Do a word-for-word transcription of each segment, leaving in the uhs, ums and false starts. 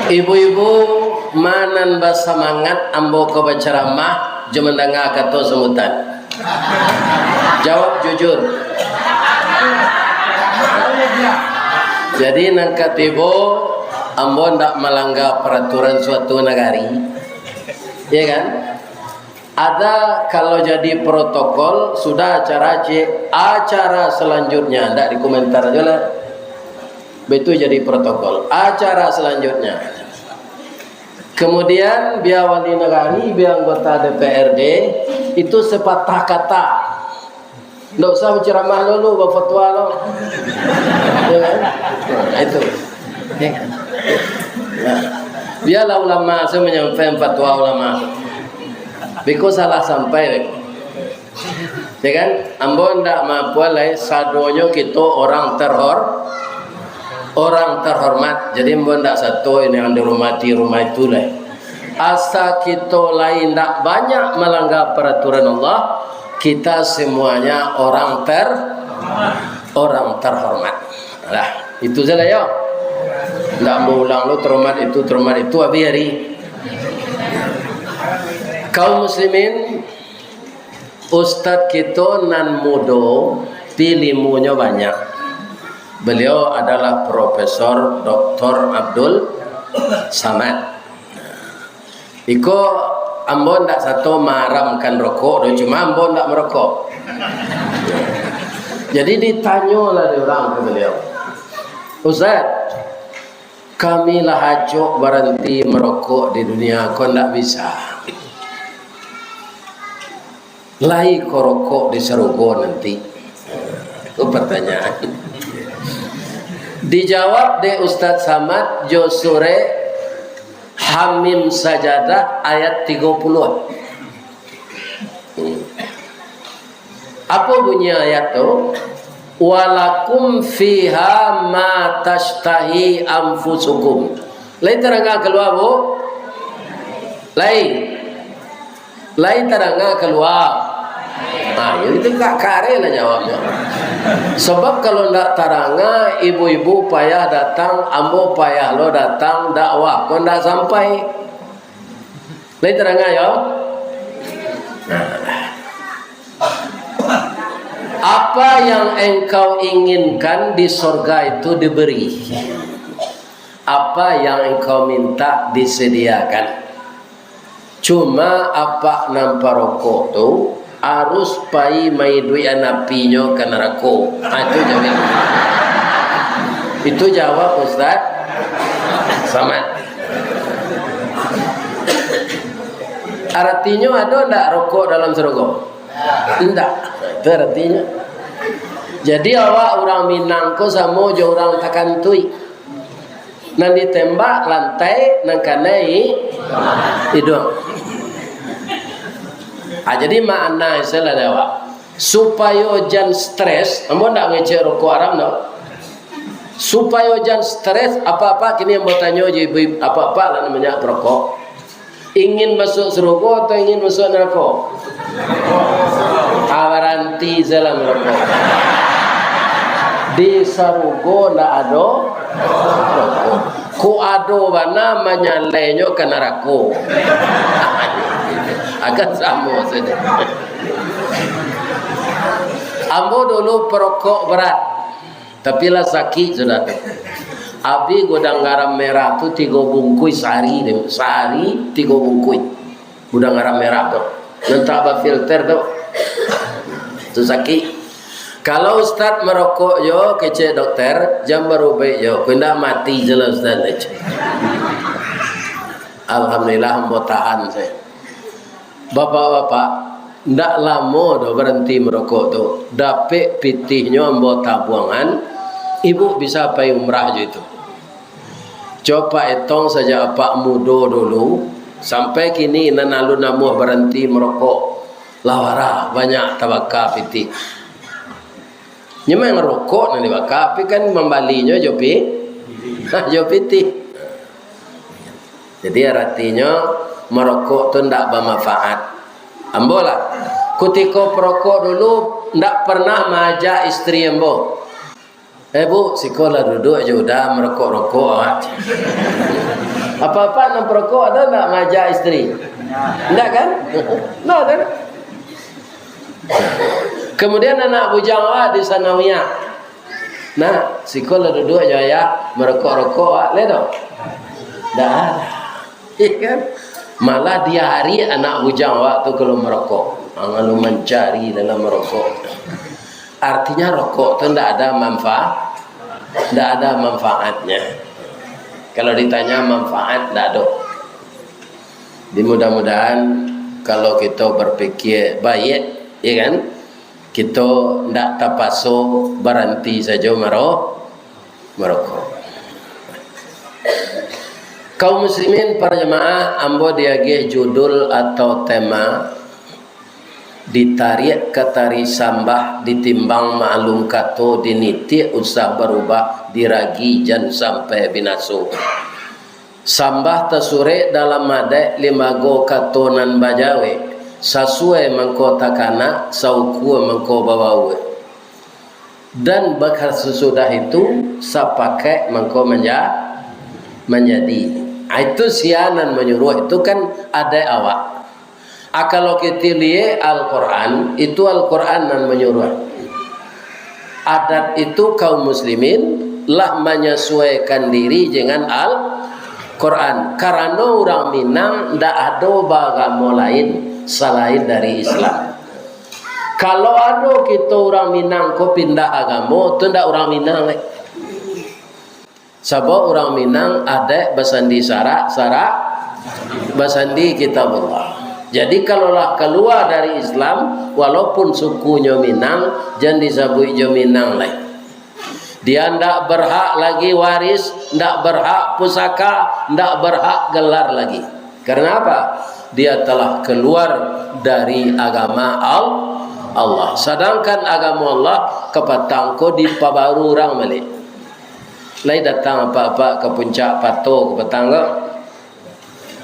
Ibu-ibu, ma nan basamangat ambo ko bacaramah jo mandanga kato sambutan? Jawab jujur. Jadi, nan katibo, ambo ndak malangga paraturan suatu nagari. Ya kan? Ada, kalau jadi protokol, sudah acara, cek, acara selanjutnya, ndak dikomentar aja lah. Betul jadi protokol. Acara selanjutnya. Kemudian, bia wali nagari, bia anggota D P R D, itu sepatah kata. Ndak usah baceramah lo lu, bafatwa lo. Ya kan? Nah, itu. Ya kan? Nah. Biarlah ulama saya menyampaikan fatwa ulama. Biko salah sampai, biko. Ya kan? Ambo ndak maapuan lai, sadonyo kito orang terhor-, orang terhormat. Jadi, ambo ndak sato ini yang dihormati rumah itu lai. Asa kito lai ndak banyak malangga paraturan Allah, kita semuanya orang ter-, orang terhormat. Lah, itu saja yo. Ndak ambo ulang lo, terhormat itu, terhormat itu, habis hari. Kaum muslimin, Ustadz kito nan mudo, pi ilimunyo banyak. Beliau adalah Profesor Doktor Abdul Samad. Iko, ambo ndak sato maharamkan rokok doh, cuma ambo ndak marokok. Jadi, ditanyolah dek urang ka baliau, "Ustaz, kami lah acok baranti marokok di dunia ko, ndak bisa. Lai ko rokok di sarugo nanti?" Itu pertanyaan. Dijawab dek Ustaz Samad jo surek Hamim Sajadah ayat tigo puluah. Hmm. Apo bunyi ayat tu? "Walakum fiha ma tashtahi anfusukum." Lai tadanga kalua, Bu? Lai. Lai tadanga kalua? Nah, yo itu ka-, kareh lah jawabnyo. Sabab kalau ndak tadanga, ibu-ibu payah datang, ambo payah lo datang, dakwah ko ndak sampai. Lai tadanga yo? Nah. Apa yang engkau inginkan di sorga itu diberi. Apa yang engkau minta disediakan. Cuma apak nan parokok tu harus pai maiduikan apinyo ka narako. Ha, itu jawab. Itu jawab Ustaz Samad. Aratinyo, ado ndak rokok dalam sarugo? Indak. Itu aratinyo. Jadi, awak urang Minang ko samo jo urang Takantuik. Nan ditembak lantai, nan kanai i-, iduang. Ah, jadi makna istilah dek awak. Supayo jan stres, ambo ndak ngecek rokok haram doh. Supayo jan stres, apak-apak kini ambo tanyo je ibu-ibu, apak-apak lah nan banyak parokok. Ingin masuak sarugo atau ingin masuak narako? Ah, baranti salah marokok. Di sarugo ndak ado rokok. Kok ado bana manyalainyo ka narako. Akan samo sajo. Ambo dulu parokok berat. Tapi lah sakik sudah tu. Abih gudang garam merah tu tigo bungkuih sahari tu. Sahari tigo bungkuih. Gudang garam merah tu. Nan tak bafilter tu. Tu sakik. Kalau ustaz marokok jo, kecek dokter, jan barubaik jo. Ko indak mati je lah ustaz, kecek. Alhamdulillah, ambo tahan sajo. Bapak-bapak, ndak lamo doh baranti marokok tu. Dapek pitihnyo ambo tabuangan, ibu bisa pai umrah jo itu. Coba etong sajo apak mudo dulu, sampai kini nan alun namuah baranti marokok. Lah wara, banyak tabaka pitih. Nyo memang rokok nan dibaka, tapi kan mambalinyo jo pi-, jo pitih. Jadi, aratinyo, marokok tu ndak bamanfaat. Ambo lah, kutiko parokok dulu, ndak pernah maajak istri ambo, "Eh, Bu, siko lah duduak jo uda marokok-rokok awak." Apak-apak nan parokok ado ndak maajak istri? Ndak kan? Ndak kan? Kemudian anak bujang awak di sanawiyah. Nah, siko lah duduak jo ayah, marokok-rokok awak lai tu. Ndak ado. Iya kan? Malah diari anak bujang awak tu kalau marokok. Lalu mancari dalam marokok. Artinya rokok tu ndak ada manfa-, ndak ada manfaatnya. Kalau ditanya manfaat, ndak ada. Jadi mudah-mudahan kalau kita berpikir baik, ya kan? Kita ndak tapaso baranti sajo maro-, marokok. Kaum muslimin para jamaah, ambo diagih judul atau tema ditariak ka tari sambah, ditimbang maklum kato, dinitiak usah barubah, diragi jan sampai binaso. Sambah tasurek dalam adaik limbago kato nan bajawek, sasuai mangko takanak, saukua mangko babaua. Dan bakasusudah itu, sapakaik mangko manja-, manjadi. Ah, itu sia nan manyuruah, itu kan adaik awak. Ah, kalau kito liek Al-Quran, itu Al-Quran nan manyuruah. Adat itu kaum muslimin lah manyasuaikan diri dengan Al-Quran. Karano urang Minang ndak ado baagamo lain salain dari Islam. Kalau ado kito urang Minang ko pindah agamo, tu ndak urang Minang lai. Sabab urang Minang adaik basandi sarak, sarak basandi Kitabullah. Jadi, kalau lah kalua dari Islam, walaupun sukunyo Minang, jan disabuik jo Minang lai. Dia ndak berhak lagi waris, ndak berhak pusaka, ndak berhak gelar lagi. Karena apa? Dia telah keluar dari agama Al-, Allah. Sadangkan agamo Allah kapatang ko dipabaru urang baliak. Lai datang apak-apak ka puncak pato kapatang ko?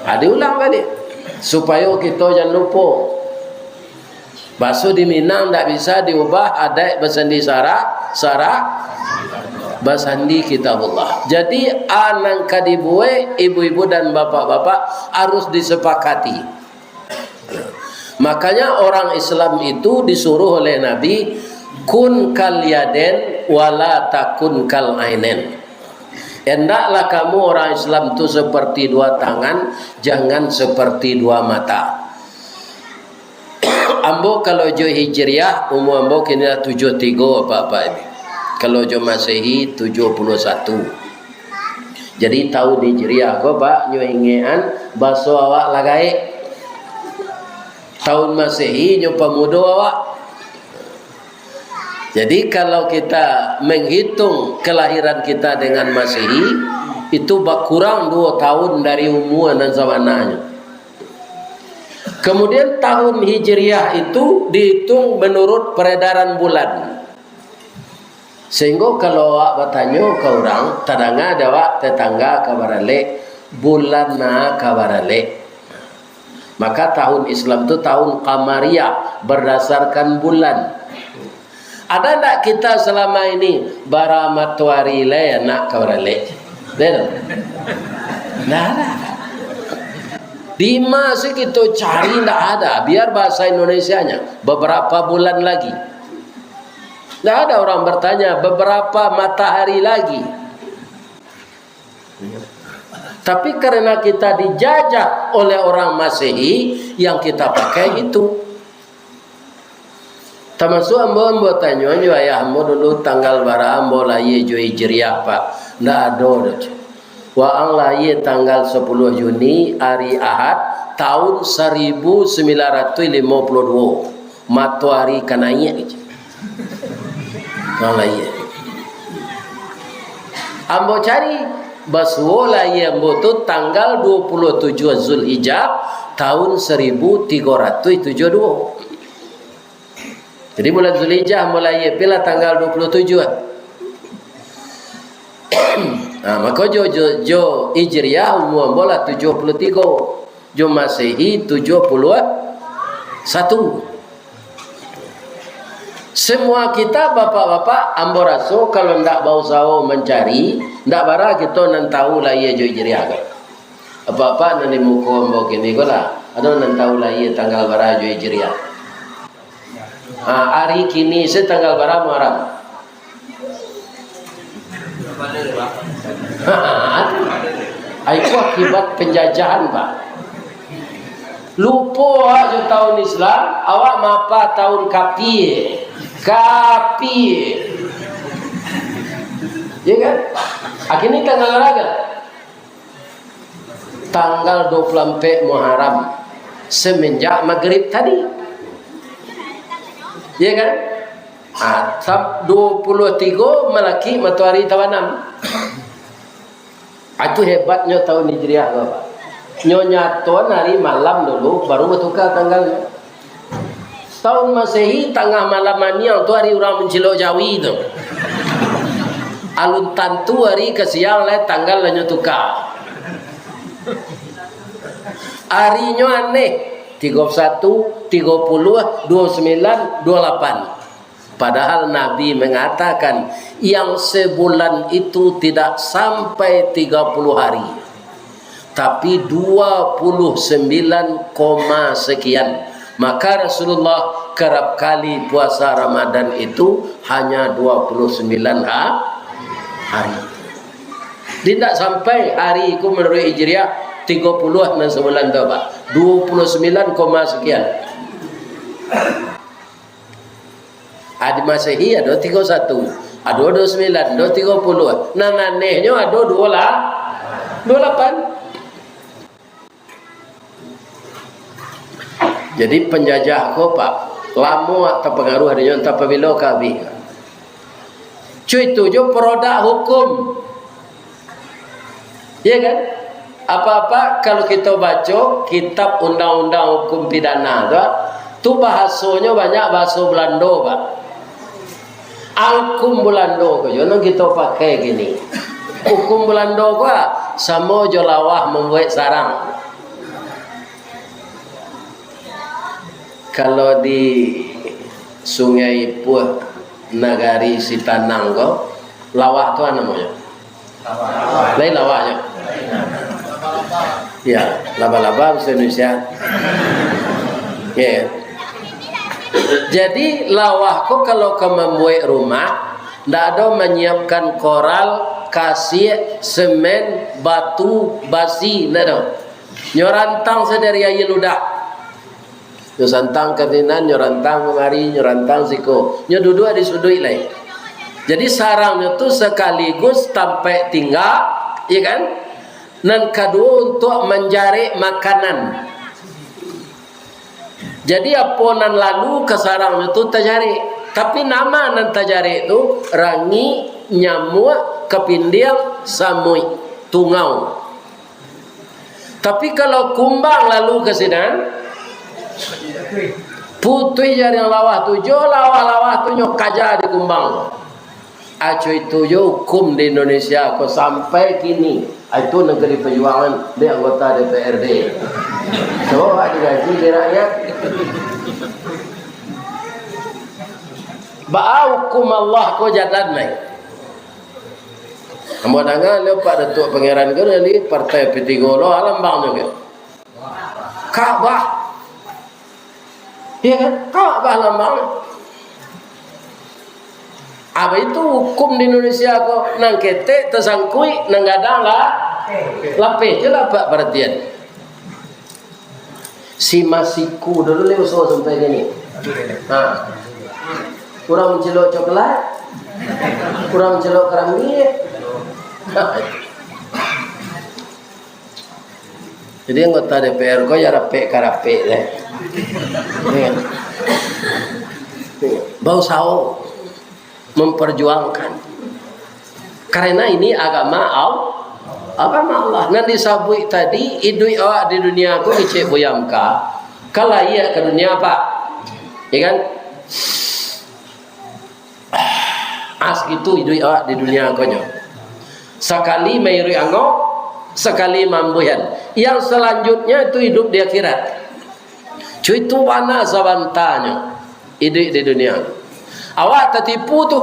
Ha, diulang baliak. Supayo kito jan lupo. Baso di Minang ndak bisa diubah, adaik basandi sarak, sarak basandi Kitabullah. Jadi, a nan ka dibuek ibu-ibu dan bapak-bapak harus disepakati. Makanya orang Islam itu disuruh oleh Nabi, "Kun kal yadain wala takun kal ainain." Hendaklah kamu orang Islam tu seperti dua tangan, jangan seperti dua mata. Ambo kalau jo Hijriah, umua ambo kini lah tujuah tigo, apak-apak. Kalau jo Masehi, tujuah puluah satu. Jadi, tahun Hijriah ko, Pak, nyo ingekan, baso awak lah gaek. Tahun Masehi nyo pamudo awak. Jadi, kalau kita menghitung kelahiran kita dengan Masehi, itu bakurang duo tahun dari umua nan sabananyo. Kemudian, tahun Hijriah itu dihitung menurut peredaran bulan. Sehinggo kalau awak batanyo ka urang, tadanga dek awak tetangga ka baralek, bulan na ka baralek. Maka tahun Islam tu tahun Qamariyah, berdasarkan bulan. Ada ndak kita selama ini bara matoari lai nak ka baralek? Ada? Ndak ada. Di ma se kito cari ndak ada, biar bahasa Indonesianya, beberapa bulan lagi. Ndak ada orang bertanya, "Beberapa matahari lagi?" Tapi karena kita dijajah oleh orang Masehi, yang kita pakai itu. Tamasuak ambo, ambo tanyo jo ayah ambo dulu, "Tanggal bara ambo lahia jo Hijriah, Pak?" "Ndak ado doh." "Waang lahia tanggal sapuluah Juni, ari Ahad, tahun saribu sambilan ratuih limo puluah duo, matoari ka naiak," kecek. Waang lahia. Ambo cari, basuo lahia ambo tu tanggal duo puluah tujuah Zulhijjah, tahun saribu tigo ratuih tujuah duo. Jadi, bulan Zulhijjah ambo lahia, pi lah tanggal duo puluah tujuah. Nah, mako jo, jo, jo Hijriah umua ambo lah tujuah puluah tigo, jo Masehi tujuah puluah satu. Semua kita, bapak-bapak, ambo raso kalau ndak bausaho mancari, ndak bara kito nan tahu lahia jo Hijriah ko. Apak-apak nan di muko ambo kini ko lah, ado nan tahu lahia tanggal bara jo Hijriah? Ha, ari kini se tanggal bara Muharram? Ai, ko akibat penjajahan, Pak. Lupo awak jo tahun Islam, awak maapa tahun kapie. Kapie. Ya kan? Akhirnya tanggal bara? Tanggal dua puluh ampek Muharram, semenjak magrib tadi. Ya kan? Ah, sam-, dua puluh tigo malaki matoari tabanam. Ah, itu hebatnyo tahun Hijriah tu, Pak. Nyo nyatoan ari malam dulu, baru batuka tanggalnyo. Tahun Masehi, tangah malam maniang tu ari urang mancilok jawi tu. Alun tantu ari ka siang lai, tanggal lah nyo tuka. Arinyo aneh, tigo puluh satu, tigo puluh, dua puluh sembilan, dua puluh lapan. Padahal Nabi mengatakan, yang sebulan itu tidak sampai tiga puluh hari, tapi dua puluh sembilan koma sekian. Maka Rasulullah kerap kali puasa Ramadan itu hanya dua puluh sembilan ha-, hari. Jadi, indak sampai ari ku menurut Hijriah tigo puluh nan sebulan tu, Pak. Dua puluh sembilan koma sekian. Adi Masehi ado tigo satu, ado dua sembilan, ado tigo puluh. Nan anehnyo ado dua lah, dua lapan. Jadi, penjajah ko, Pak, lamo tapangaruah dinyo, antah pabilo ka abih. Cuy, itu jo produk hukum. Iya kan? Apa-apa, kalau kito baco kitab undang-undang hukum pidana tu, tu bahasonyo banyak bahaso Balando, Pak. Hukum Balando ko jo nan kito pakai kini. Hukum Balando ko, ah, samo jo lawah mambuek sarang. Kalau di Sungai Ipuh, nagari Sitanang ko, lawah tu a namonyo? Lain lawah nyo? Ya, laba-laba bahasa Indonesia. Ya. Jadi, lawah ko kalau ka mambuek rumah, ndak ado manyiapkan koral, kasiak, semen, batu, basi, ndak ado. Nyo rantang se dari aia ludah. Nyo santang ka sinan, nyo rantang kamari, nyo rantang siko. Nyo duduak di suduik lai. Jadi, sarangnyo tu sakaligus tampek tingga, iya kan? Nan kaduo, untuak manjarek makanan. Jadi, apo nan lalu ka sarangnyo tu tajarek. Tapi, nama nan tajarek tu? Rangik, nyamuak, kapindiang, samuik, tungau. Tapi, kalau kumbang lalu ka sinan, putuih jariang lawah tu, jo lawah-lawah tu nyo kaja di kumbang. Aco itu jo hukum di Indonesia ko sampai kini. Ah, itu Negeri Perjuangan di anggota D P R D. Coba digaji di rakyat. Baa hukum Allah ko jalan lai. Ambo danga lo Pak Datuak Pangeran ko dari Partai P tigo lo, alambangnyo ko. Ka'bah. Iya kan? Ka'bah lambang. Apa itu hukum di Indonesia ko? Nan ketek tasangkuik, nan gadang lah lapeh. Jelas Pak perhatian. Si Masiku dulu le usaha sampai kini. Ha. Urang mancilok coklat, urang mancilok karambia. Jadi anggota D P R ko ya rapek ka rapek deh. Iya. Iya. Bausaho memperjuangkan. Karena ini agama Al-, agama Allah. Nan disabuik tadi, iduik awak di dunia ko kecek buyam ka, ka lahia ka dunia, Pak. Ya kan? Ah, sakitu iduik awak di dunia ko nyo. Sakali mairuik angok, sakali mambuihan. Yang selanjutnya itu hidup di akhirat. Cuy, itu bana sabantanyo iduik di dunia. Awak tatipu tu.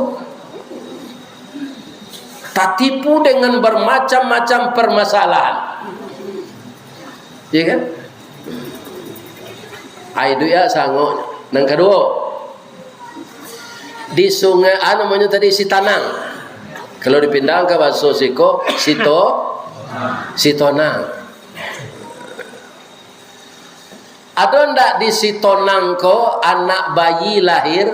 Tatipu dengan bermacam-macam permasalahan. Iya kan? Ai, duit ya sangok. Nan kaduo, di sungai, ah, namonyo tadi, Sitanang. Kalau dipindahan ka baso siko, Sito, Sitonang. Ado ndak di Sitonang ko anak bayi lahir,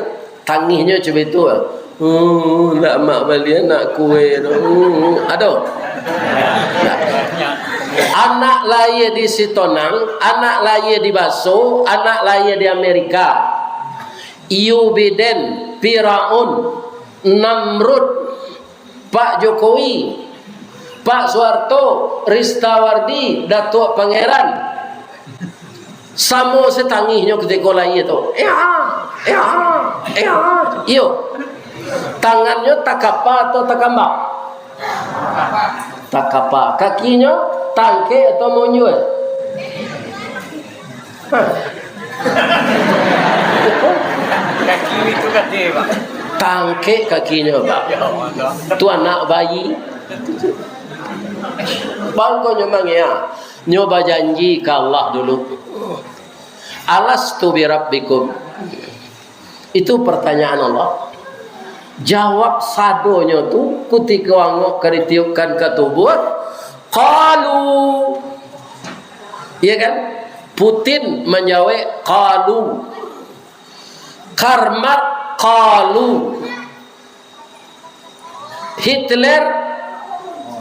tangihnyo cuma itu, ah? "Hmm, ndak mak bali anak kue tu." Hmm, ado? Ndak. Anak lahir di Sitonang, anak lahir di Baso, anak lahir di Amerika. Joe Biden, Firaun, Namrud, Pak Jokowi, Pak Soeharto, Ristawardi, Datuak Pangeran. Samo satangihnyo kutiko lahia tu. Ea, ea, ea. Iyo. Tangannyo takapa atau takambang? Takapa. Kakinyo tangkek atau monjuak? Hah. Kaki itu kaki, Pak. Tangkek kakinyo, Pak. Ya Allah. Tu anak bayi. Bangkonyo mangea. Nyo bajanji ka Allah dulu. "Alastu birabbikum?" Itu pertanyaan Allah. Jawab sadonyo tu, kutiko angok ka ditiupkan ka tubuah, qalu. Iya kan? Putin manjawek, qalu. Karl Marx, qalu. Hitler,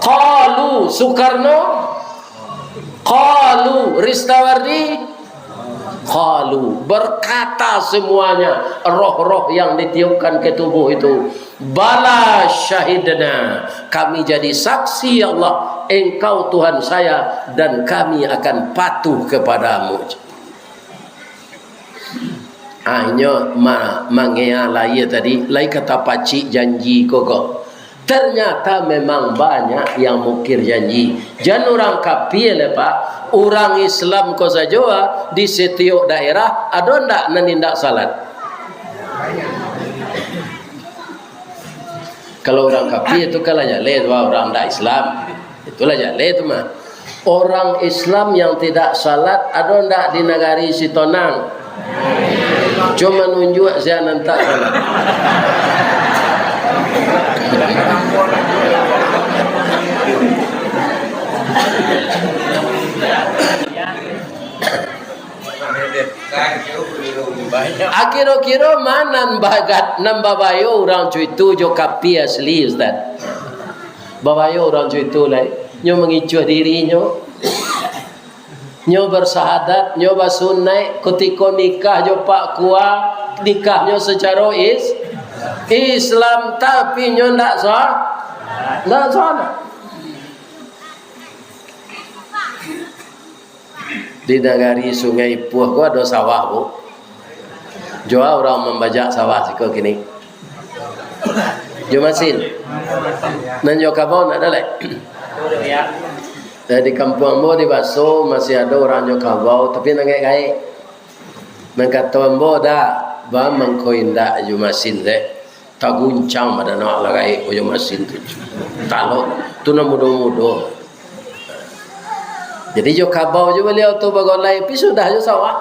qalu. Soekarno, qalu. Ristawardi, qalu. Berkata semuanya, roh-roh yang ditiupkan ke tubuh itu, "Bala syahidna, kami jadi saksi, ya Allah, Engkau Tuhan saya, dan kami akan patuh kepadamu." Ah, inyo ma-, mangea lahia tadi, lai ka tapacik janji ko ko. Ternyata memang banyak yang mukir janji. Jan urang kapia lai, Pak. Urang Islam ko sajo, ah, di setiok daerah, ado ndak nan indak salat? Kalau urang kapia tu kan lah jaleh tu, ah, urang ndak Islam. Itulah jaleh tu mah. Orang Islam yang tidak salat ado ndak di nagari Sitonang? Cuma nunjuak sia nan tak salat. Ah, kiro-kiro ma nan bagat, nan babayo urang co itu jo kapia asli, Ustaz? Babayo urang co itu lai. Nyo mangicuah dirinyo. Nyo bersahadat, nyo basunaik, kutiko nikah jo Pak Kua, nikahnyo sacaro is-, Islam, tapi nyo ndak sah, ndak salat. Di nagari Sungai Ipuah ko ado sawah, Bu. Jua urang mambajak sawah siko kini. Jo masin. Nan jo kabau ndak ado lai. Eh, di kampuang ambo di Baso masih ado urang jo kabau, tapi nan gaek-gaek. Nan kato ambo, "Dak, ba mangko indak jo masin dek. Taguncang badan awak lah gaek ko jo masin tu. Talok tu nan mudo-mudo." Jadi jo kabau jo baliau tu bagolai, pi sudah jo sawah.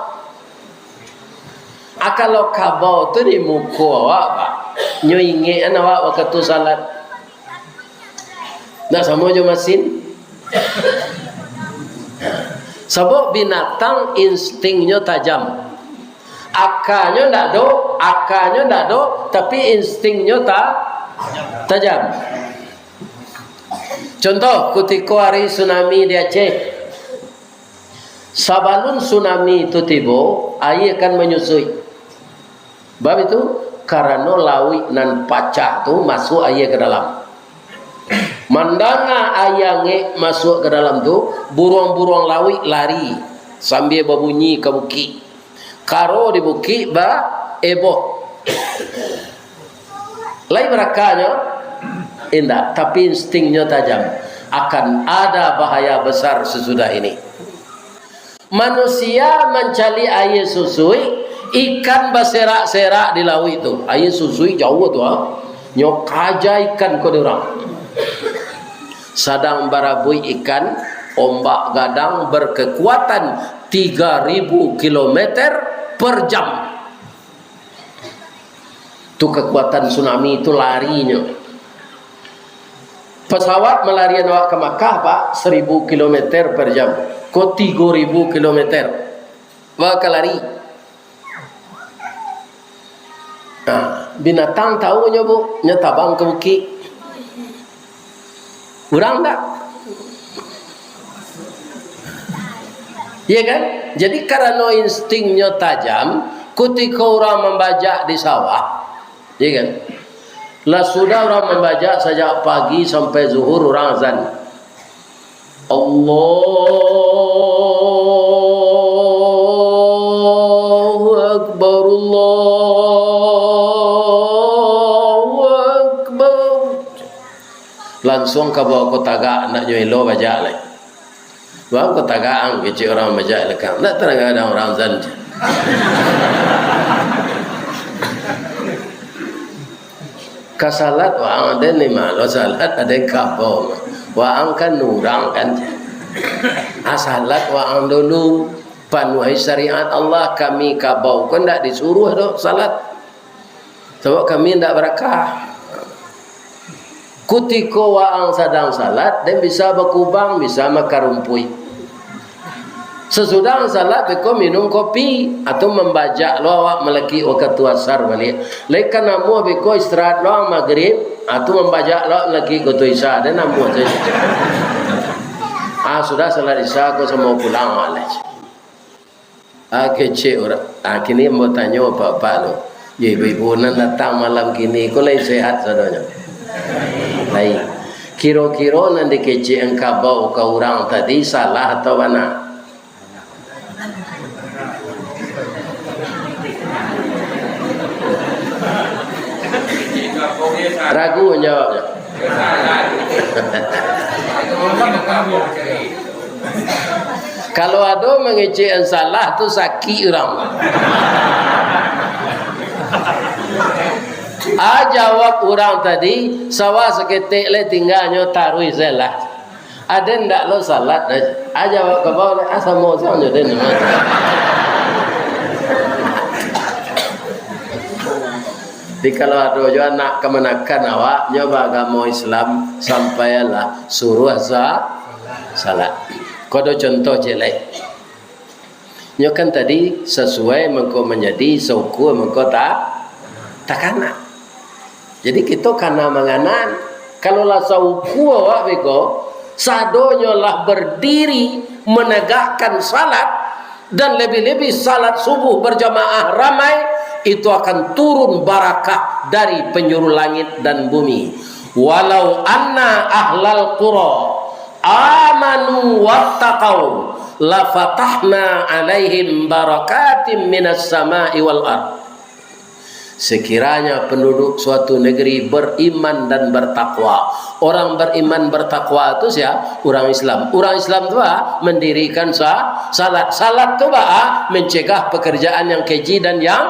Ah, kalau kabau tu di muko awak, Pak, nyo ingek an awak wakatu salat. Ndak samo jo masin. Sabab binatang instingnyo tajam. Akanyo ndak do, akanyo ndak do, tapi instingnyo ta-, tajam. Contoh, kutiko ari tsunami di Aceh. Sabalun tsunami tu tibo, aia kan manyusuik. Bab itu, karano lauik nan pacah tu masuak aia ka dalam. Mandanga aia angek masuak ka dalam tu, buruang-buruang lauik lari sambia babunyi ka bukik. Karo di bukik baeboh. Lai barakanyo? Indak, tapi instingnyo tajam. Akan ada bahaya besar sesudah ini. Manusia mancaliak aia susuik, ikan baserak-serak di lauik tu. Aia susuik jauah tu, ha. Nyo kaja ikan ko di urang. Sadang barabuik ikan, Ombak gadang berkekuatan tiga ribu kilometer per jam. Tu kekuatan tsunami, tu larinyo. Pesawat malarian awak ka Makkah, Pak, seribu kilometer per jam. Ko tigo ribu kilometer. Ba ka lari. Nah, binatang tahu nyo, Bu, nyo tabang ka bukik. Urang ndak? Iya kan? Jadi, karano instingnyo tajam, kutiko urang mambajak di sawah, iya kan? Lah sudah urang mambajak sajak pagi sampai zuhur, urang azan. Allahu Akbar, Allahu Akbar. Lansuang kabau ko tagak, anaknyo elo bajak lai. Bang ko tagak ang, kecek urang bajak lekang. Ndak tadanga urang azan. Ka salat waang, aden ni malo salat, aden kabau. Waang kan urang kan. Ah, salat waang dulu, panuahi syariat Allah, kami kabau ko ndak disuruah doh salat. Sabab kami ndak barakah. Kutiko waang sadang salat, den bisa bakubang, bisa makarumpuik. Sasudah salat, beko minum kopi, atau mambajak lo awak malakik wakatu asar baliak. Lai ka namuah beko istirahat lo ang magrib, atau mambajak lo ang malakik wakatu isya, ado namuah tu. Ah, sudah salat isya, ko samo pulang awak lai. Ah, kecek urang. Ah, kini ambo tanyo apak-apak tu. Yo, ibu-ibu nan datang malam kini ko lai sehat sadonyo? Lai. Kiro-kiro nan dikecek ang kabau ka urang tadi salah atau bana? Ragu manjawabnyo. Kalau ado mangecek ang salah tu, sakik urang. Ah, jawab urang tadi, sawah saketek lai tingganyo, taruih sajolah. Aden ndak lo salat, ah, jawab kabau lai, ah, samo sajo den. Jadi, kalau ado jo anak kamanakan awak, nyo baagamo Islam, sampaianlah, suruah sa-, salat. Ko ado contoh ciek lai. Nyo kan tadi sasuai mangko manjadi, saukua mangko ta-, takana. Jadi kito kana manganan. Kalau lah saukua awak beko, sadonyo lah berdiri menegakkan salat, dan lebih-lebih salat subuh berjamaah ramai, itu akan turun barakah dari penjuru langit dan bumi. Walau anna ahlal qura amanu wattaqau, lafatahna alaihim barakatim minas sama'i wal ard. Sekiranya penduduk suatu negeri beriman dan bertakwa. Orang beriman bertakwa tu sia? Urang Islam. Urang Islam tu, ah, mendirikan sa-, salat. Salat tu, ah, mencegah pekerjaan yang keji dan yang,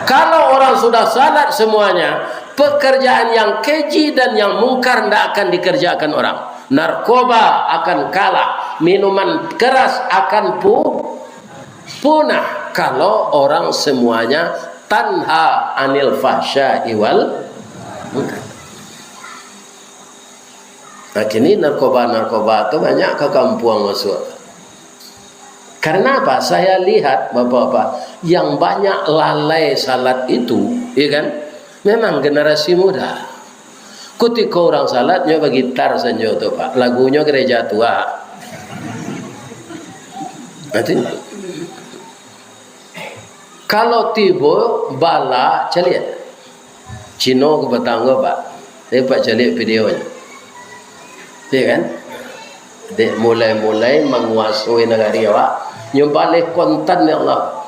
kalau orang sudah salat semuanya, pekerjaan yang keji dan yang mungkar ndak akan dikerjakan orang. Narkoba akan kalah, minuman keras akan pu-, punah kalau orang semuanya tanha anil fahsya'i wal munkar. Nah, kini narkoba-narkoba tu banyak ka kampuang masuak. Karena apa? Saya lihat, Bapak-bapak, yang banyak lalai salat itu, ya kan, memang generasi muda. Kutiko urang salat, nyo bagitar sanjo tu, Pak. Lagunyo gereja tua. Nanti, kalau tibo bala, caliak. Cino ko batanggo, Pak. Tapi Pak caliak videonyo. Iya kan? Dek mulai-mulai manguasoi nagari awak, nyo baleh kontan, ya Allah.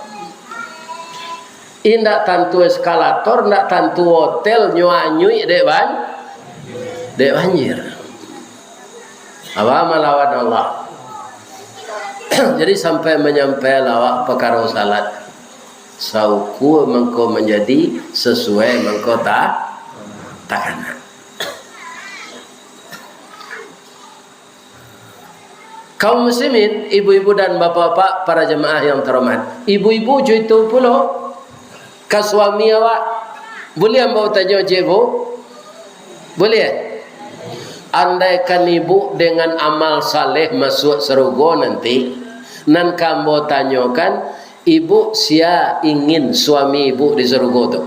Indak tantu eskalator, indak tantu hotel, nyo anyuik dek ban-, dek banjir. Apa malawan Allah? Jadi sampai manyampai lawak pakaro salat. Saukua mangko manjadi, sasuai mangko ta-, takana. Kaum muslimin, ibu-ibu dan bapak-bapak, para jamaah yang terhormat. Ibu-ibu jo itu pulo, ka suami awak. Buliah ambo tanyo, cik, Bu? Buliah? Andaikan ibu dengan amal saleh masuak sarugo nanti, nan ka ambo tanyokan, ibu, sia ingin suami ibu di sarugo tu?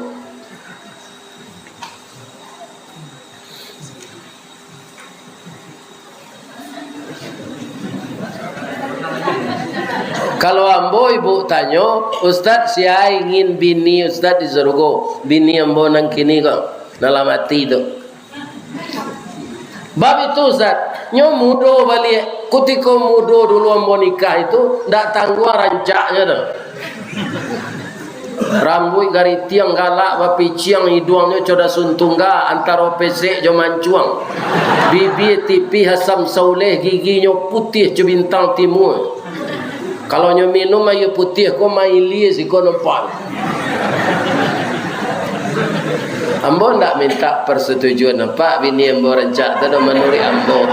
Kalau ambo ibu tanyo, "Ustaz, sia ingin bini Ustaz di sarugo?" Bini ambo nan kini ko, nan lah mati tu. Bab itu, Ustaz, nyo mudo baliak. Kutiko mudo dulu ambo nikah itu, ndak tangguang rancaknyo tu. Rambuik garitiang galak bapiciang, iduangnyo co dasun tungga antaro pesek jo mancuang. Bibia tipih asam sauleh, giginyo putiah co bintang timua. Kalau nyo minum aia putiah ko, mailia siko nampak. Ambo ndak minta persetujuan, nampak bini ambo rancak tu dah manuruik ambo.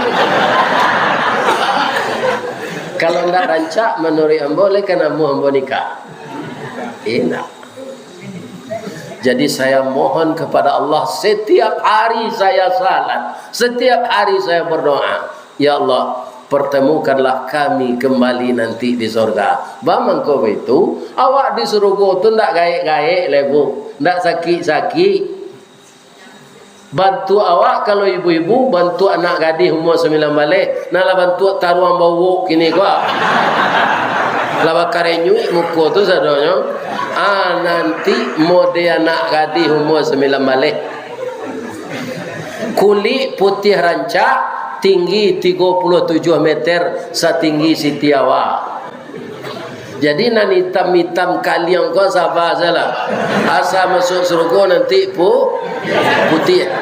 Kalau ndak rancak manuruik ambo, lai ka namuah ambo nikah? Indak. Jadi, saya mohon kepada Allah, setiap hari saya salat, setiap hari saya berdoa, "Ya Allah, pertemukanlah kami kembali nanti di sorga." Bamangko baitu, awak di sarugo tu ndak gaek-gaek lai, Bu, ndak sakik-sakik. Bantuak awak, kalau ibu-ibu, bantuak anak gadih umua sambilan baleh, nan lah bantuak taruang bauwok kini ko. Lah bakarenyuik muko tu sadonyo. Ah, nanti mode anak gadih umua sambilan baleh. Kulik putiah rancak, tinggi tigo puluah tujuah meter, satinggi Siti Hawa. Jadi, nan itam-itam kaliang ko saba sajolah. Asa masuak sarugo nanti pu-, putiah.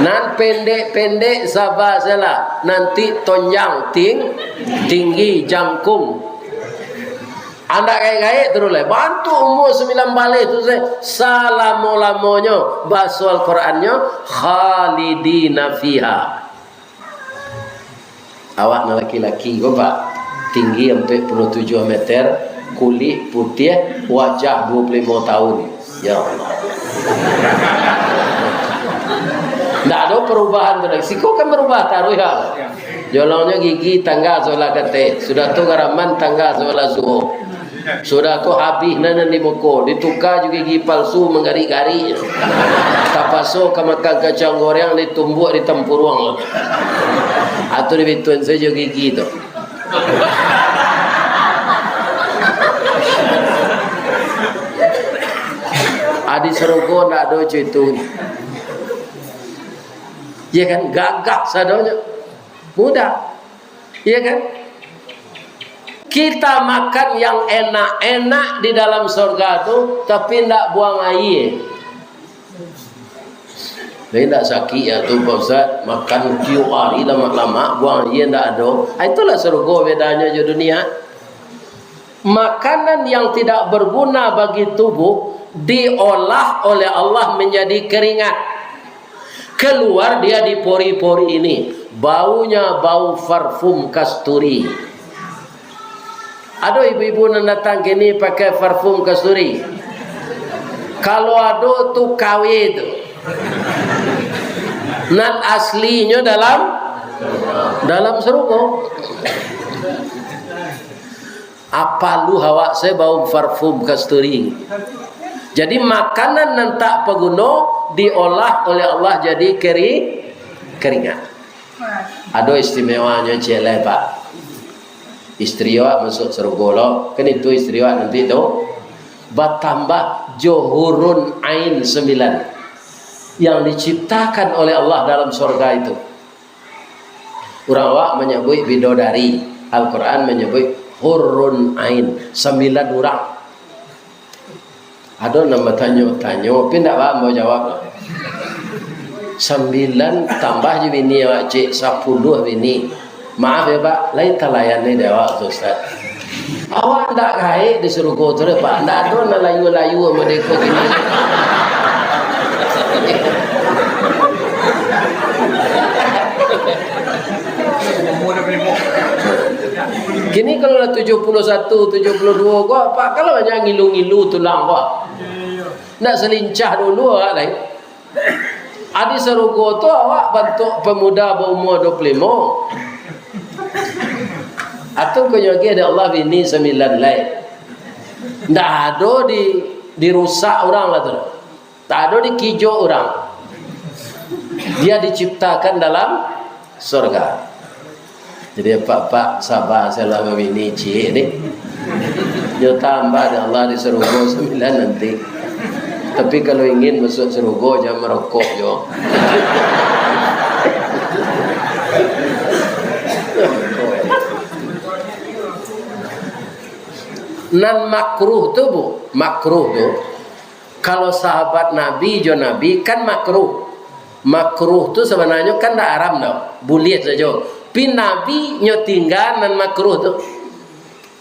Nan pendek-pendek saba sajolah, nanti tonjang, ting-, tinggi, jangkung. Andak gaek-gaek taruih lai. Bantuak umua sambilan baleh tu se, salamo-lamonyo. Baso Al-Qurannyo, "Khalidina fiha." Awak nan laki-laki ko, Pak, tinggi ampek puluah tujuah meter, kulik putiah, wajah duo puluah limo tahun. Ya Allah. Ndak ado perubahan tu lai. Siko kan berubah taruih, ha. Jolongnyo gigi tangga sabalah kateh, sudah tu garaman tangga sabalah suok. Sudah tu habih nan, nan di muko, dituka jo gigi palsu manggarik-garik. Tapaso ka makan kacang goreng, ditumbuak di tampuruang. Atau dibituan sajo gigi tu. Adi sarugo ndak ado cuitu. Ya kan? Gagah sadonyo. Mudah. Iya kan? Kita makan yang enak-enak di dalam sorga tu, tapi ndak buang aia. Jadi ndak sakik ya tu, Pak Ustaz, makan tiok hari lamak-lamak, buang aia ndak ado. Ah, itulah sorga bedanyo jo dunia. Makanan yang tidak berguna bagi tubuh diolah oleh Allah menjadi keringat. Keluar dia di pori-pori ini. Baunya bau parfum kasturi. Ado ibu-ibu nan datang kini pakai parfum kasturi? Kalau ado tu K W tu. Nan aslinyo dalam, dalam sarugo. Apo lu awak se bau parfum kasturi. Jadi, makanan nan tak paguno diolah oleh Allah jadi keri-, keringat. Ado istimewanyo ciek lai, Pak. Istri awak masuak sarugo lo, kan itu istri awak nanti tu. Batambah jo hurun ain sambilan yang diciptakan oleh Allah dalam sorga itu. Urang awak manyabuik bidodari, Al-Quran manyabuik hurun ain, sambilan urang. Ado nan batanyo-tanyo, tapi ndak paham ambo jawab. Sambilan tambah jo bini awak, cek, sapuluah bini. Maaf ya, Pak, lai talayan ni dek awak tu, Ustaz. Awak ndak gaek di sarugo tu deh, Pak. Ndak ado nan layu-layu model ko kini. Kini kalau lah tujuh puluh satu, tujuh puluh dua ko, apak kalau banyak ngilu-ngilu tulang ko. Ndak salincah dulu awak lai. Adi sarugo tu awak bantuak pamuda baumua dua puluh limo. Atau konyo lagi ada Allah bini sambilan lai. Ndak ado di, dirusak urang lah tu. Tak ado dikijo urang. Dia diciptakan dalam surga. Jadi, apak-apak, saba sajolah babini ciek ni. Nyo tambah dek Allah di sarugo sambilan nanti. Tapi, kalau ingin masuk sarugo, jangan marokok jo. Nan makruh tu, Bu, makruh tu, kalau sahabat Nabi jo Nabi kan makruh. Makruh tu sabananyo kan ndak haram doh, buliah sajo. Pi Nabi nyo tingga nan makruh tu.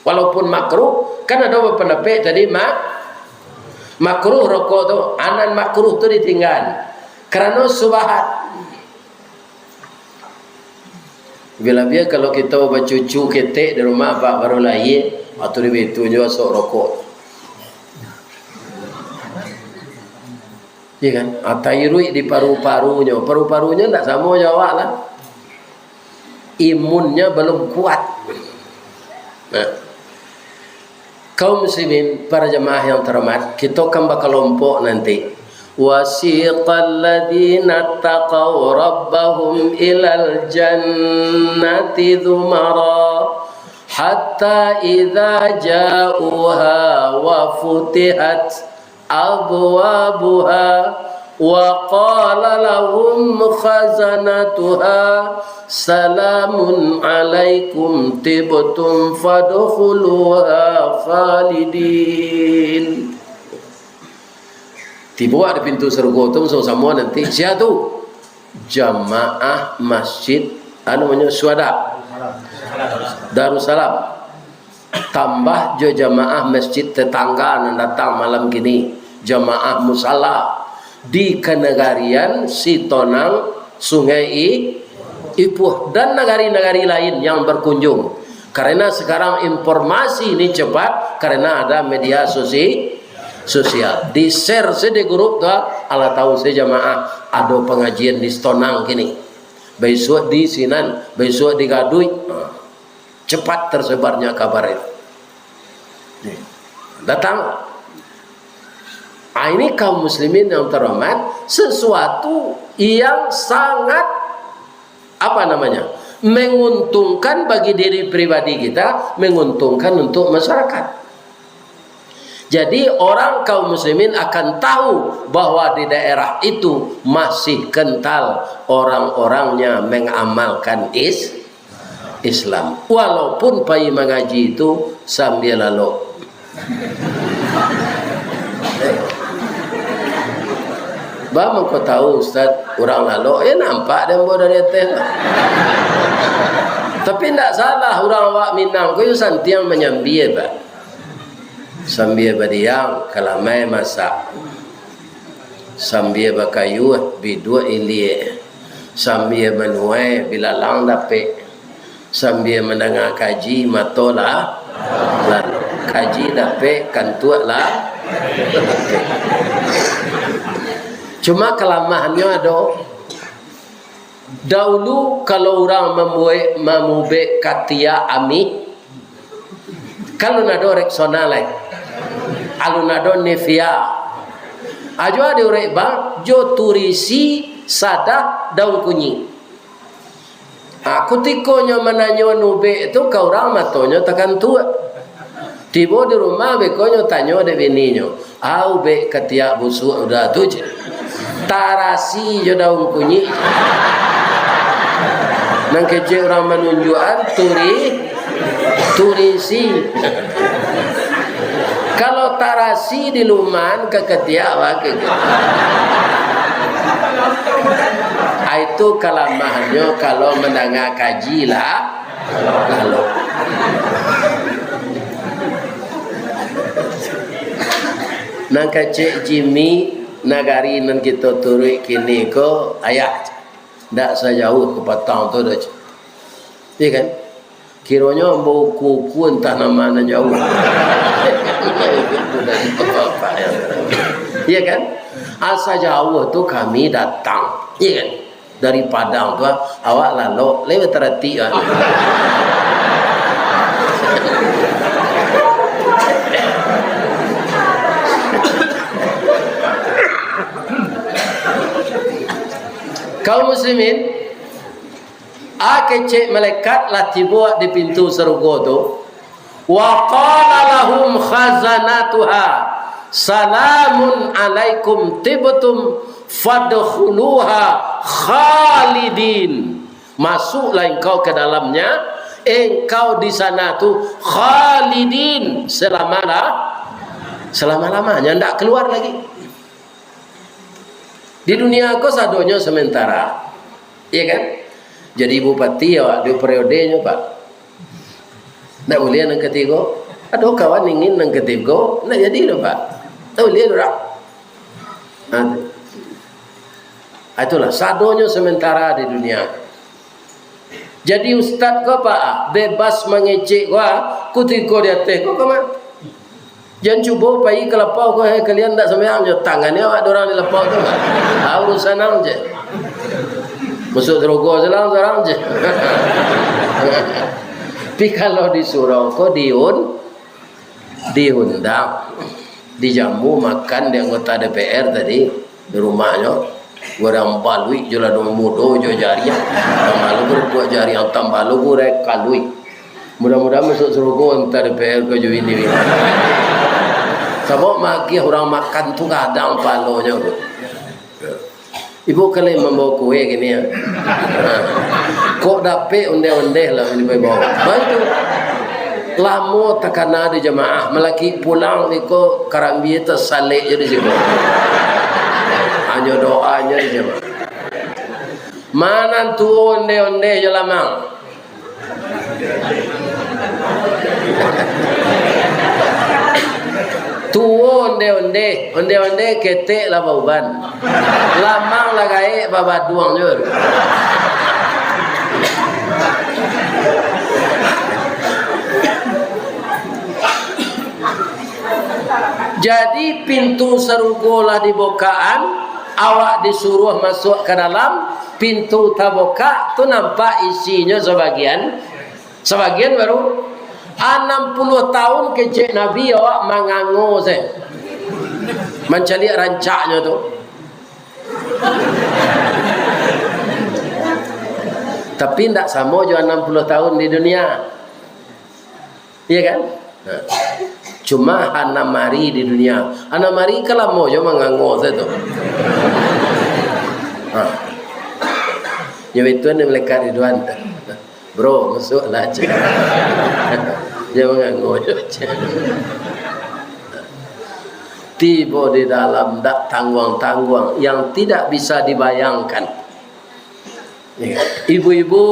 Walaupun makruh, kan ado bapandapek tadi ma-, makruh rokok tu, a nan makruh tu ditingga. Karano subahat. Labiah-labiah kalau kito bacucu ketek di rumah, apak baru lahia, atau di bitu nyo asok rokok. Iya kan? Ah, tairuik di paru-parunyo. Paru-parunyo ndak samo jo awak lah. Imunnya belum kuat. Nah. Kaum muslimin, para jamaah yang terhormat, kito kan bakalompok nanti. وسيق الذين اتقوا ربهم إلى الجنة زمرا حتى إذا جاءوها وفتحت أبوابها وقال لهم خزنتها سلام عليكم طبتم فادخلوها خالدين. Tibo di pintu sarugo tu samo-samo nanti. Sia tu? Jamaah Masjid, anu namonyo, Syuhada Darussalam. Tambah jo jamaah masjid tetangga nan datang malam kini, jamaah musala di kanagarian Sitonang, Sungai I-, Ipuh, dan nagari-nagari lain yang berkunjung. Karena sekarang informasi ini cepat, karena ada media sosi-, sosial. Di-share se di grup tu, alah tahu se jamaah ado pangajian di Sitonang kini. Baisuak di sinan, baisuak di Gaduik. Ha. Cepat tersebarnya kabar itu. Nih, datang. Ah, ini kaum muslimin yang terhormat, sesuatu yang sangat, apa namanya, menguntungkan bagi diri pribadi kita, menguntungkan untuk masyarakat. Jadi, orang kaum muslimin akan tahu bahwa di daerah itu masih kental orang-orangnya mengamalkan is-, Islam. Walaupun pai mangaji itu sambia lalok. Ba mangko tahu, Ustaz, urang lalok? Eh, nampak dek ambo dari ateh tu. Tapi ndak salah, urang awak Minang ko yo santiang manyambia, ba. Sambia badiang, kalamai masak. Sambia bakayuah, biduak iliak. Sambia manuai, bilalang dapek. Sambia mandanga kaji, mato lah lalok. Kaji dapek, kantuak lah dapek. Cuma kalamahannyo ado. Daulu, kalau urang mambuek, mamubek katiak amih, kan alun ado Rexona lai, alun ado Nivea. Ajo diurek bang jo turisi, sadah, daun kunyik. Ha, kutikonyo mananyo nubek tu ka urang, matonyo takantuak. Tibo di rumah, bekonyo tanyo dek bininyo, "Au bek katiak busuak udah tu," cek. "Tarasi jo daun kunyik." Nan kecek urang manunjuakan, turi-, turisi. Kalau tarasi di luman, ka katiak bakeh. Ai tu kalamahannyo kalau mandanga kaji lah. Lalu, nan kecek Jimmy, nagari nan kito turuik kini ko, ayah, ndak sajauah ka patang tu doh, cek. Iya kan? Kironyo ambo uku-uku antah nan ma nan jauah. Iya kan? Asa jauah tu kami datang. Iya kan? Dari Padang tu, ah, awak lalok, lai bataratik, ah. Kaum muslimin, ah, kecek malaikat lah tibo di pintu sarugo tu. Wa qala lahum khazanatuha, "Salamun alaikum tibtum fadkhuluha khalidin." Masuklah engkau ke dalamnya, engkau di sana tu khalidin, selama la-, selama-lamanya, ndak keluar lagi. Di dunia ko sadonyo sementara. Iya kan? Jadi bupati awak duo periodenyo, Pak. Ndak buliah nan katigo. Ado kawan ingin nan katigo, ndak jadi doh, Pak. Ndak buliah doh, Pak. Nah, itulah, sadonyo sementara di dunia. Jadi ustaz ko, Pak, bebas mangecek ko, kutiko di ateh ko, ko mah. Jan cubo pai ka lapau ko, "Hei, kalian ndak sambayang jo, tangani awak dorang di lapau tu." Ah, urusan ang je. Masuk sarugo salang sorang je. Tapi kalau di surau ko diun-, diundang, dijamu makan di anggota D P R tadi, di rumahnyo. Urang baluik jo ladang mudo jo jariang. Tambah lugu buah jariang, tambah lugu rek kaluik. Mudah-mudahan masuk sarugo antah D P R ko jo ini. Sabab magiah urang makan tu gadang palonyo tu. Ibu kalian mambawa kue gini ya. Kok dapek ondeh-ondeh lah ini bawa. Bantu. Lamo takana di jamaah, malaki pulang iko karambia tasalek je di situ. Hanyo doa je di jamaah. Manan tuo ondeh-ondeh jo lamang. Tuo ondeh-ondeh, ondeh-ondeh ketek lah bauban. Lamang lah gaek babaduang jo. Jadi, pintu sarugo lah dibokaan, awak disuruah masuak ka dalam, pintu tabukak, tu nampak isinyo sabagian, sabagian baru. Anam puluah tahun kecek Nabi awak mangango se, mancaliak rancaknyo tu. Tapi ndak samo jo anam puluah tahun di dunia. Iya kan? Nah. Cuma anam ari di dunia. Anam ari kan lamo jo mangango sajo tu. Nah. Nyo itu ni malaikat Ridwan. "Bro, masuklah," cek. Dia mangango jo, cek. Tibo di dalam, dak tangguang-tangguang, yang tidak bisa dibayangkan. Ibu-ibu,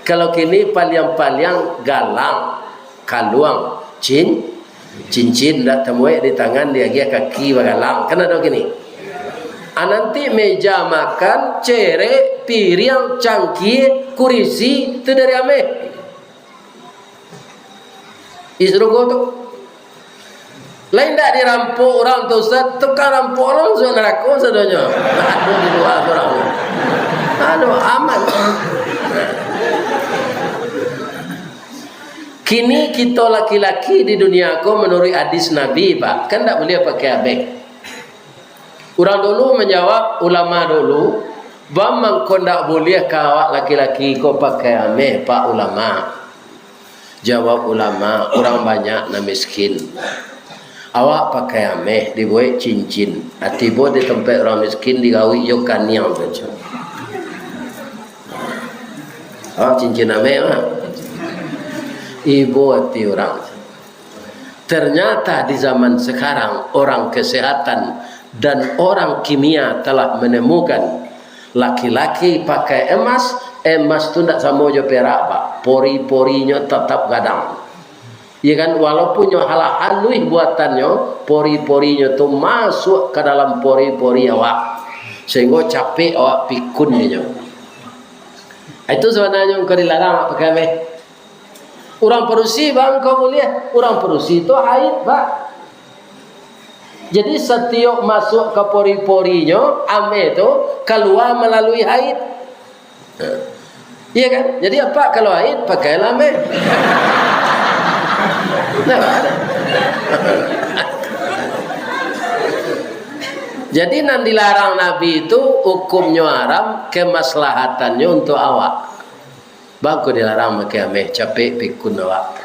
kalau kini paliang-paliang galang, kaluang, cin-, cincin, dak tamuek di tangan, diagiah kaki bagalang. Kan ado kini. Ah, nanti meja makan, cerek, piriang, cangkie, kurisi, tu dari ameh. Di sarugo tu. Lain dak dirampok urang tu, Ustaz, tukang rampok urang masuak narako sadonyo. Aduh, di lua surang. Aduh, aman. Kini kito laki-laki di dunia ko, manuruik hadis Nabi, Pak, kan dak buliah pakai abeh. Urang dulu manjawab, ulama dulu, "Baa mangko ndak buliah ka awak laki-laki ko pakai ameh, Pak Ulama?" Jawab ulama, "Urang banyak nan miskin. Awak pakai ameh, dibuek cincin. Ah, tibo di tampek urang miskin, digawik jo kaniang sajo." Awak cincin ameh, mah. Ibo ati urang. Ternyata di zaman sekarang, orang kesehatan dan orang kimia telah menemukan laki-laki pakai emas, emas tu ndak samo jo perak, Pak. Pori-porinyo tetap gadang. Iya kan, walaupun nyo halah haluih buatannyo, pori-porinyo tu masuak ka dalam pori-pori awak, sehinggo capek awak pikun inyo. Itu sabananyo engkau dilarang awak pakai ameh. Urang padusi, bang, kau buliah. Urang padusi tu haid, Pak. Jadi, satiok masuak ka pori-porinyo, ameh tu kalua malalui haid. Iya kan? Jadi, apak kalau haid, pakailah ameh. Nah, jadi, nan dilarang Nabi tu hukumnyo haram, kemaslahatannyo untuak awak. Bangko dilarang makai ameh, capek pikun awak.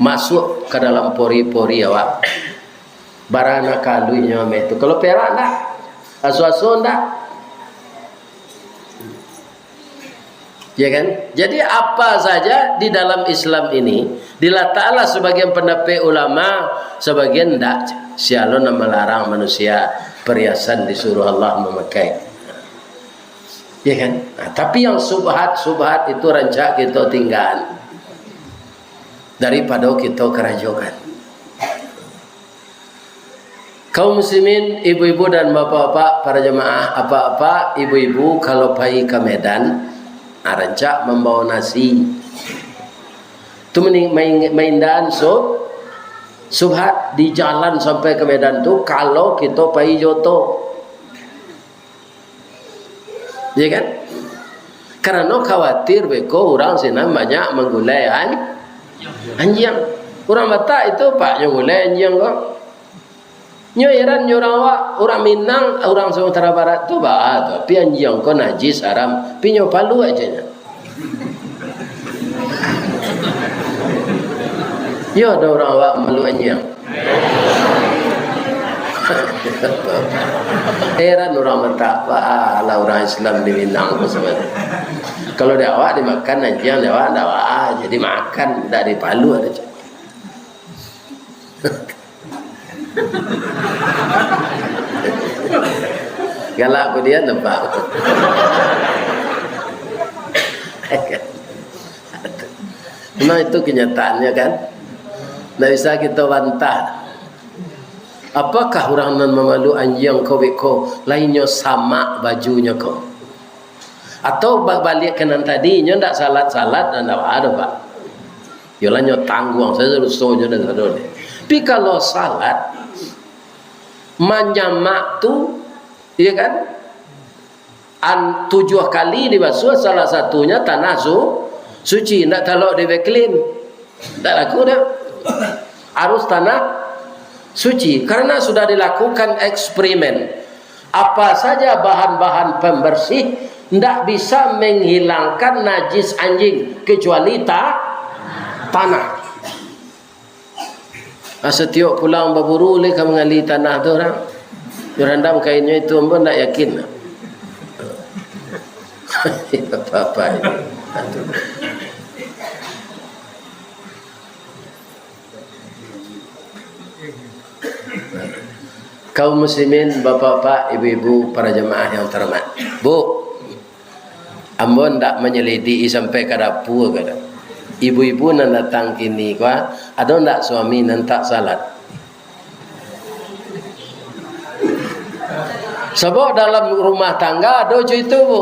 Masuak ka dalam pori-pori awak. Bara nan ka aluihnyo ameh tu. Kalau perak ndak? Aso-aso ndak? Ya kan? Jadi apa saja di dalam Islam ini, dilataklah sebagian pendapat ulama, sebagian ndak. Sia lo nan malarang manusia perhiasan disuruh Allah mamakai. Ya kan? Nah, tapi yang subhat-subhat itu rancak kita tinggal daripada kita karajokan. Kaum muslimin, ibu-ibu dan bapak-bapak, para jamaah, apak-apak, ibu-ibu, kalau pai ka Medan, ah, rancak mambawa nasi. Tu mani-, main-, maindaan sub-, subhat di jalan sampai ka Medan tu, kalau kito pai jo oto. Ya kan? Karano khawatir beko urang sinan banyak manggulai an-, anjiang. Urang Batak itu, Pak, nyo gulai anjiang ko. Nyo heran nyo urang awak, urang Minang, urang Sumatera Barat tu, baa tu, tapi anjiang ko najis, haram, tapi nyo paluak aja nyo. Yo, ado urang awak malu anjiang. Heran urang Batak, baa lah urang Islam di Minang tu sabananyo. Kalau di awak dimakan anjiang, di awak ndak baa, jadi makan, ndak dipaluak aja. Galak ko dia nampak. Nah, itu kenyataannya kan. Ndak bisa kita bantah. Apakah urang nan mamalu anjiang ko beko, lainnyo samak bajunyo ko? Atau ba-, baliak ka nan tadi, inyo ndak salat-salat, ndak baa doh, Pak. Yolah, nyo tangguang sajo dosonyo dan sadonyo. Tapi kalau salat, manyamak tu, iya kan, an-, tujuah kali dibasuah, salah satunya tanah su-, suci, ndak talok di Vaseline. Ndak laku dah. Harus tanah suci. Karena sudah dilakukan eksperimen. Apa saja bahan-bahan pembersih ndak bisa menghilangkan najis anjing kecuali ta-, tanah. Ah, satiok pulang baburu lai ka mangali tanah tu urang. Urang randam kainnyo itu, ambo ndak yakin. Apa-apa ini. Kaum muslimin, bapak-bapak, ibu-ibu, para jamaah yang terhormat. Bu, ambo ndak manyalidiki sampai ka dapua ka. Ibu-ibu nan datang kini ko, ado ndak suami nan tak salat? Sabab dalam rumah tangga ado jo itu, Bu.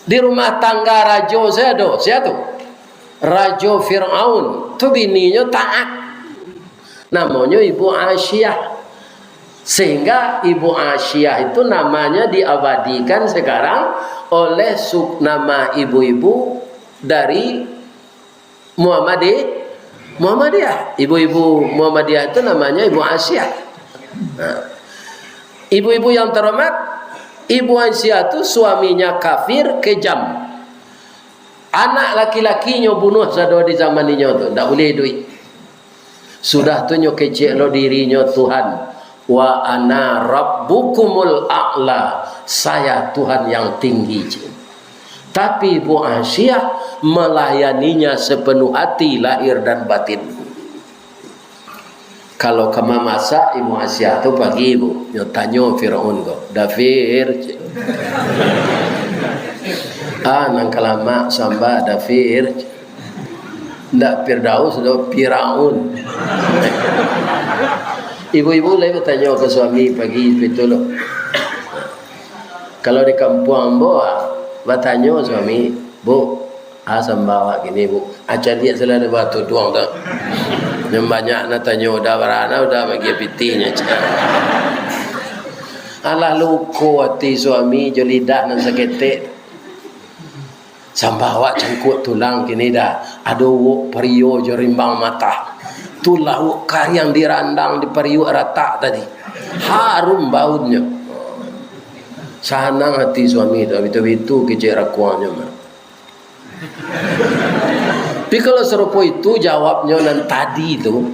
Di rumah tangga rajo sia ado, sia tu? Rajo Firaun. Tu bininyo taat. Namonyo Ibu Asiah. Sehingga Ibu Asiah itu namanya diabadikan sekarang oleh su-, nama ibu-ibu dari Muhammadi-, Muhammadiyah. Ibu-ibu Muhammadiyah itu namanya Ibu Asiah. Nah, ibu-ibu yang terhormat, Ibu Asiah itu suaminya kafir, kejam. Anak laki-lakinyo bunuh sado di zaman inyo tu, ndak buliah iduik. Sudah tu nyo kecek lo dirinyo Tuhan, "Wa ana rabbukumul a'la, saya Tuhan yang tinggi," cek. Tapi Ibu Asiah melayaninya sepenuh hati, lahir dan batin. Kalau ka mamasak, Ibu Asiah tu pagi, Bu, nyo tanyo Firaun ko, "Da Fir," cek. "Ah, nan ka lamak samba, Da Fir," cek. Ndak Firdaus doh, Firaun. Ibu-ibu lai batanyo ka suami pagi itu lo. Kalau di kampuang ambo, ah, batanyo suami, "Bu, Ah, sambah awak kini, Bu. Ah, caliak salah dek batuduang tu. Nan banyak nan tanyo, udah barana, udah bagi pitinyo. Alah, luko ati suami jo lidah nan saketek. Sambah awak cangkuak tulang kini dah. Ado uwok pario jo rimbang matah. Tu lauak kariang dirandang di pariuak ratak tadi. Harum baunnyo. Sanang ati suami tu, bitu-bitu kecek rakuangnyo mah. Tapi kalau sarupo itu jawabnyo nan tadi tu,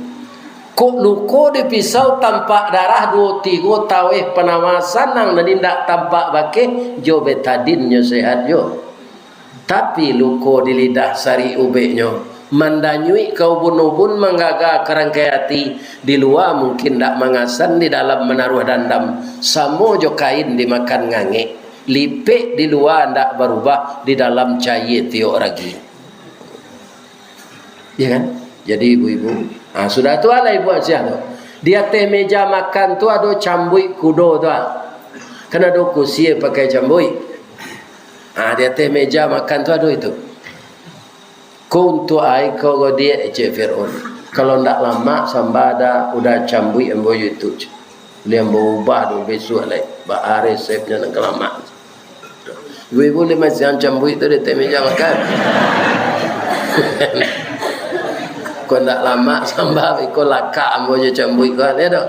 kok luko di pisau tampak darah duo tigo taweh panawa sanang nan indak tampak bakeh jo betadinnyo sehat jo. Tapi luko di lidah sarik ubeknyo mandanyuik ka ubun-ubun manggaga ka rangkai ati, di lua mungkin ndak mangasan, di dalam manaruah dandam, samo jo kain dimakan ngangek. Lipek di lua ndak barubah, di dalam cayie tiok ragi. Iya kan? Jadi ibu-ibu, ah, sudah tu lah ibu Asiah tu. Di ateh meja makan tu ado cambuik kudo tu, ah. Kan ado kusie pakai cambuik. Ah, di ateh meja makan tu ado itu. Ko untuak ai ko godiak, cek Fir'aun. Kalau ndak lamak sambah dah, udah cambuik ambo jo itu, cek. Liang baubah tu bisuak lai. Baa resepnyo nan ka lamak. Ibu-ibu lima siang cambuik tu di ateh meja makan. Ko ndak lamak sambah, iko lakak ambo jo cambuik ko, lihat tu.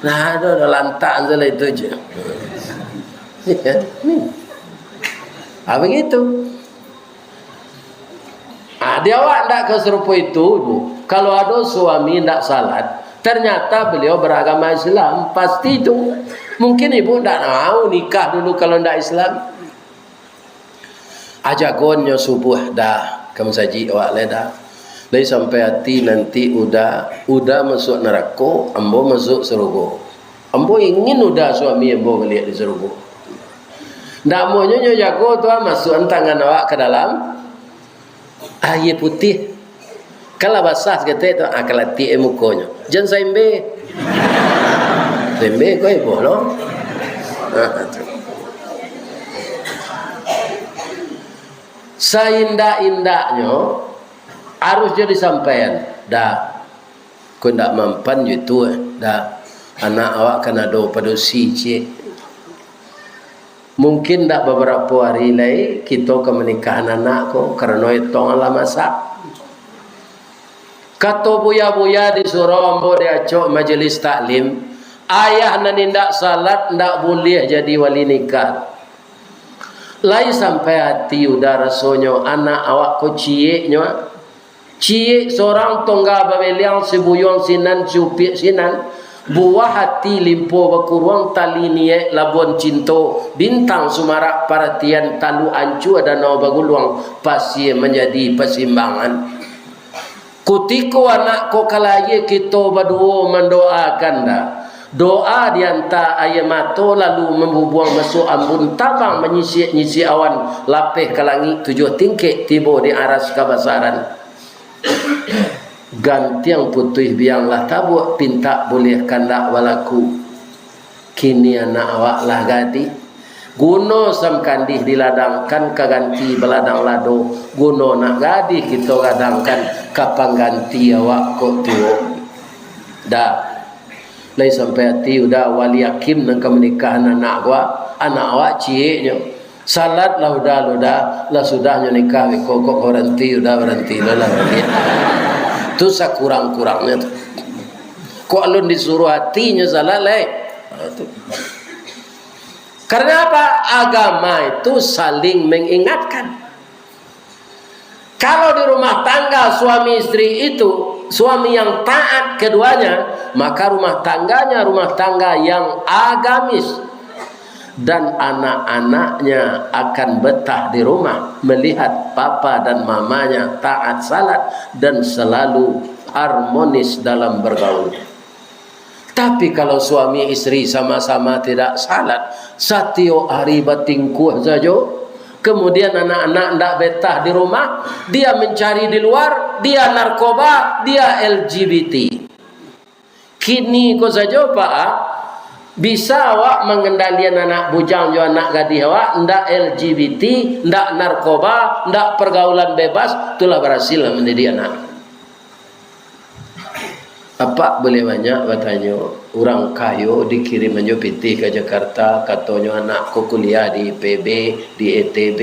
Nah, ado dah lantak tu lah itu je. Ah, begitu. Ah, di awak ndak ka sarupo itu, Bu. Kalau ado suami ndak salat, ternyata beliau beragama Islam, pasti itu. Mungkin ibu ndak mau nikah dulu kalau ndak Islam. Ajagonnyo subuah dah ka masajik awak lai dah. Lai sampai ati nanti Uda, Uda masuak narako, ambo masuak sarugo. Ambo ingin Uda suami ambo baliak di sarugo. Ndak amuahnyo nyo jago tu, ah, masuakan tangan awak ka dalam aia putiah. Kan lah basah saketek tu, ah, kalatiak mukonyo. Jan saimbe. Saimbe ko ibo lo. Saindak-indaknyo harus jo disampaian. Dah. Ko indak mampan jo itu, eh. Dah, anak awak kan ado padusi ciek. Mungkin ndak babarapo ari lai kito ka manikahan anak ko, karano etong lah masak. Kato buya-buya di surau ambo diacok majelis taklim, ayah nan indak salat ndak buliah jadi wali nikah. Lai sampai ati Uda rasonyo anak awak ko cieknyo. Ciek sorang tongga babeliang, sibuyuang sinan, siupiak sinan, buah ati limpo bakuruang, tali niaik labuan cinto, bintang sumarak paratian, taluk ancua danau baguluang, pasie manjadi pasimbangan. Kutiko anak ko ka lahia, kito baduo mandoakan dah. Doa dianta aia mato, lalu mambubuang masuak ambun, tabang manyisiak-nyisiak awan, lapeh ka langik tujuah tingkek, tibo di aras kabasaran. Gantiang putuih biang lah tabuak, pintak buliah kandak balaku. Kini anak awak lah gadih. Guno sam kandih diladangkan ka ganti baladang lado, guno nak gadih kito gadangkan ka pangganti awak kok tuo. Dah. Lai sampai ati Uda wali akim nan ka manikahan anak awak, anak awak cieknyo. Salat lah Uda, lah Uda, lah sudahnyo nikah beko, kok baranti Uda, baranti lo lah. Tu sakurang-kurangnyo tu. Kok alun disuruah atinyo salat lai? Ha, tu. Karena apa? Agama itu saling mengingatkan. Kalau di rumah tangga suami istri itu, suami yang taat keduanya, maka rumah tangganya rumah tangga yang agamis. Dan anak-anaknya akan betah di rumah, melihat papa dan mamanya taat salat dan selalu harmonis dalam bergaul. Tapi kalau suami istri sama-sama tidak salat, satiok hari batingkuah sajo, kemudian anak-anak ndak betah di rumah, dia mencari di luar, dia narkoba, dia L G B T. Kini ko sajo, Pak, ah, Bisa awak mangendalian anak bujang jo anak gadih awak, ndak L G B T, ndak narkoba, ndak pergaulan bebas, itulah berhasil lah mendidik anak. Apak boleh banyak batanyo, urang kayo dikirim anjo pitih ka Jakarta, katonyo anak ko kuliah di I P B, di I T B.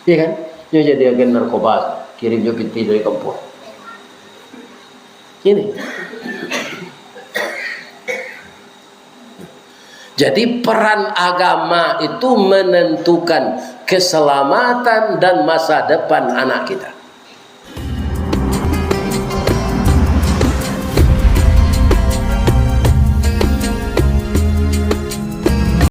Iya kan? Nyo jadi agen narkoba, kirim jo pitih dari kampuang. Ini. Jadi, peran agama itu menentukan keselamatan dan masa depan anak kita.